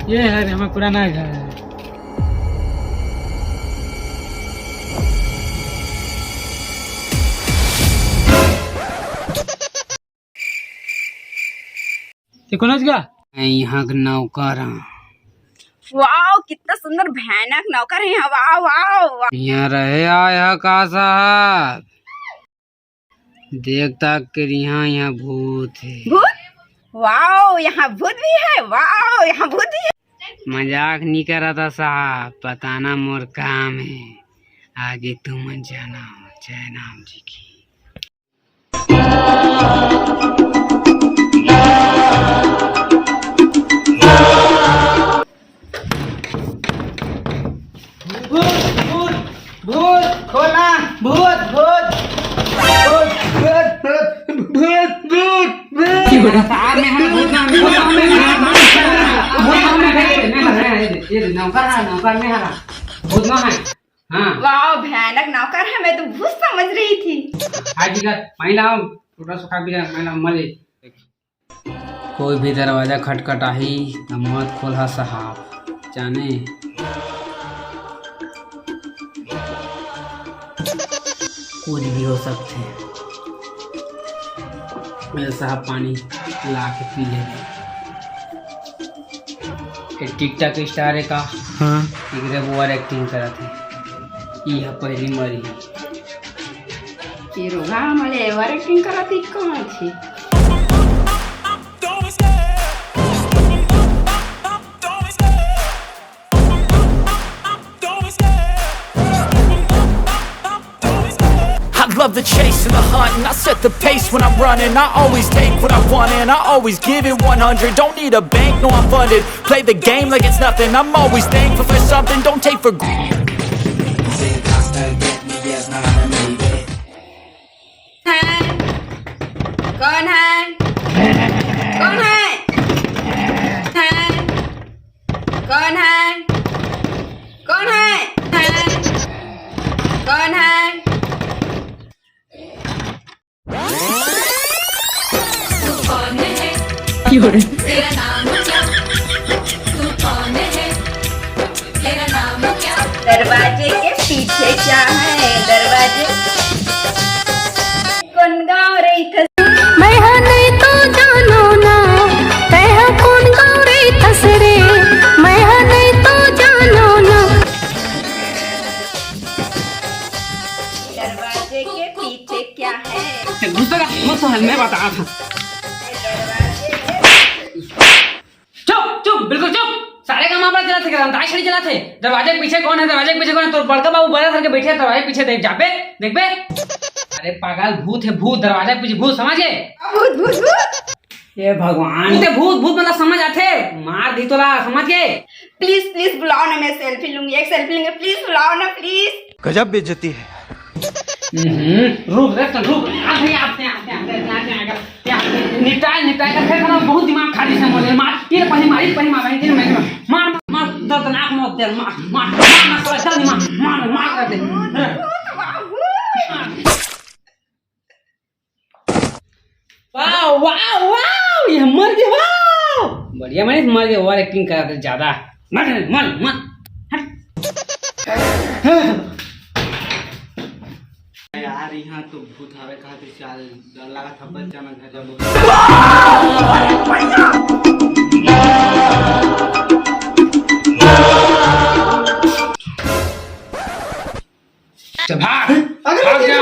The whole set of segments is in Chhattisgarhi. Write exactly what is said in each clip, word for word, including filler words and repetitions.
ये है रे हमर पुराना घर। ते कोन हस गा? मैं इहाँ के नौकर हँव। वाओ, कितना सुंदर भयानक नौकर है यहाँ। Wow, wow, wow. इहाँ रहे आय ह का साहब? देख ताक के इहाँ, इहाँ भूत हे। भूत? वाओ, यहाँ भूत भी है। वाओ, यहाँ भूत भी है। मजाक नहीं करत हँव साहब, बताना मोर काम हे। आगे तुमन जाना हो। जय राम जी की। भूत, भूत, भूत, खोला, भूत, भूत, भूत, भूत, भूत, भूत, भूत। साहब, मैं हरा भूत ना, भूत ना, मैं हरा, भूत ना, मैं हरा, ये दे, ये दे, नौकर है, नौकर मैं हरा, भूत ना है। हाँ। वाओ, भयानक नौकर है, मैं तो भूत समझ रही थी। हाँ जी, कर, पानी लाओ, टोटा सुखा पी जा, पानी लाओ, मजे। कोई भी दरवाजा खटखटाही त मत खोलहा साहब, जाने कुछ भी हो सकथे। ए साहब, पानी ला के पी ले। ए TikTok star हे का? हाँ। एकरे over acting करत हे। इहाँ पहली मरी। के रोगा मले over acting करत हे, कौन थी? I love the chase and the hunt, and I set the pace when I'm running. I always take what I want, and I always give it one hundred. Don't need a bank, no, I'm funded. Play the game like it's nothing. I'm always thankful for something. Don't take for granted. हैं? कौन है? कौन है? हैं? कौन है? कौन है? हैं? कौन है? तू कौन है? तेरा नाम क्या? तू कौन है? तेरा नाम क्या? दरवाजे के पीछे क्या है? दरवाजे कोन गाँव रहिथस? मैं हा नहीं तो जानो ना, तै हा कोन गाँव रहिथस रे? मैं हा नहीं तो जानो ना। दरवाजे के पीछे क्या है? घुस तो जा, घुस तो जा, मैं बता रहा था। चुप, चुप, बिल्कुल चुप। सारे काम आप चलाथे, अंताक्षरी चलाथे। दरवाजे के पीछे कौन है, दरवाजे के पीछे कौन है? तोर बड़का बाबू बड़ा करके बैठे हे, दरवाजे के पीछे देख, जाबे, देखबे। अरे पागल, भूत है, भूत, दरवाजे के पीछे भूत, समझ गए? भूत, भूत, भूत। हे भगवान, ते भूत, भूत मतलब समझ आथे, मार दी तोला, समझ गए? Please, please बुलाओ ना, मैं selfie लूंगी, एक selfie लेंगे, please बुलाओ ना, please। गजब बेइज्जती है। हम्म, रुक रे, तो रुक। आते, आते, आते, आते, आते, आते, आते, आते। निपटाए, निपटाए, कर, फिर ना बहुत दिमाग खा रही है मोर, मार, ये पहली मारी, पहली मार, पहली मार, मार, मार, मार, दर्दनाक मौत दे, मार, मार, मार, मार, मार, मार, मार, मार कर दे। वाह, वाह, वाह, ये मर गए, वाह। बढ़िया मनीष, मर गए, over acting करा थे ज्यादा। मर, मर, मर, हट। यार, यहाँ तो भूत आवे कहा थे, चाल, डर लगा था, बच जाना घर जाबो। चल, भाग, अगर भाग जा,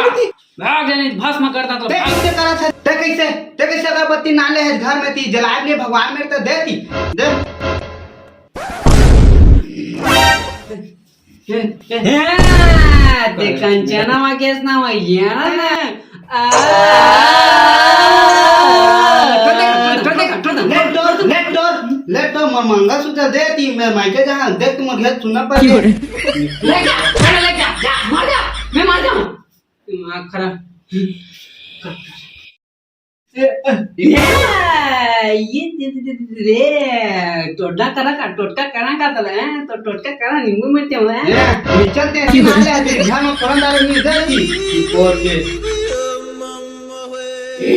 भाग जा, नहीं भस्म करता तो ते भाग। कैसे करा था? ते कैसे, ते कैसे अगरबत्ती ना ले है घर में ती, जलाए नहीं भगवान में तो दे ती, दे। हे, हे, हे, ते कंचना मा केस ना वही है ना? आ, टोटे का, टोटे का, टोटे का। Let door, let door, let door, म-, मंगलसूत्र दे ती, मैं मायके जहाँ देख तुम घेर सुनना पड़ ले जा, ले जा, जा, मर जा, मैं मर जाऊँ। दिमाग खराब। ये, ये, ये, ये, ये, टोटका करा का, टोटका करा का तला, हैं? तो टोटका करा, नींबू मिर्च में, हैं? ये, मिर्चन ते ऐसी ना ले, तेरे घर में फोरन डाले नहीं दे दी। और के। ए,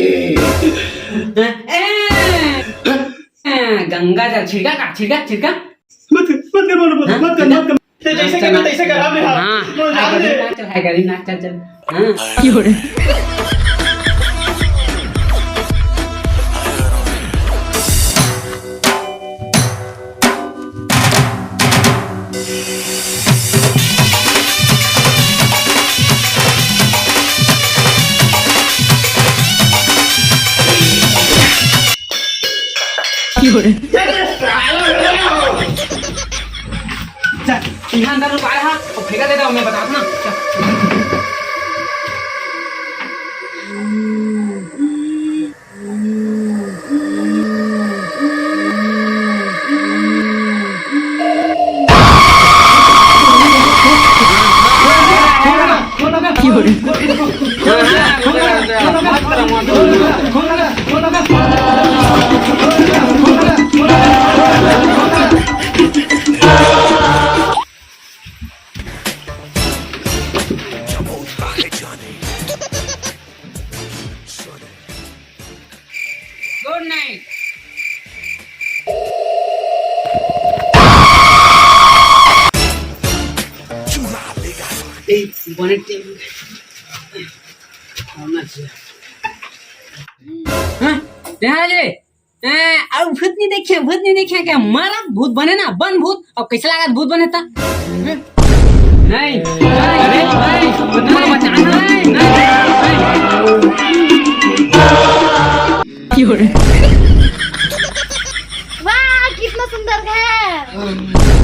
ए, गंगा जल छिड़का का, छिड़का, छिड़का। मत कर, मत कर, मत कर, मत कर। ते जैसे कहना तैसे कर, हमने हाँ। हाँ। बोल, जान दे। चल, चल, है गाड़ी ना, चल, चल। हाँ। चल, यहाँ अंदर रुक आया है, और फेंका देता हूँ, मैं बता दूँ ना। चल। गुड नाइट। ए, बने टीवी होना चाहिए। हाँ, यहाँ रे। ए, अब भूत नहीं देखे, भूत नहीं देखे क्या? मारा भूत बने ना, बन भूत। अब कैसे लगा भूत बने था? नहीं, नहीं, नहीं, नहीं, नहीं, नहीं। वाह, कितना सुंदर घर।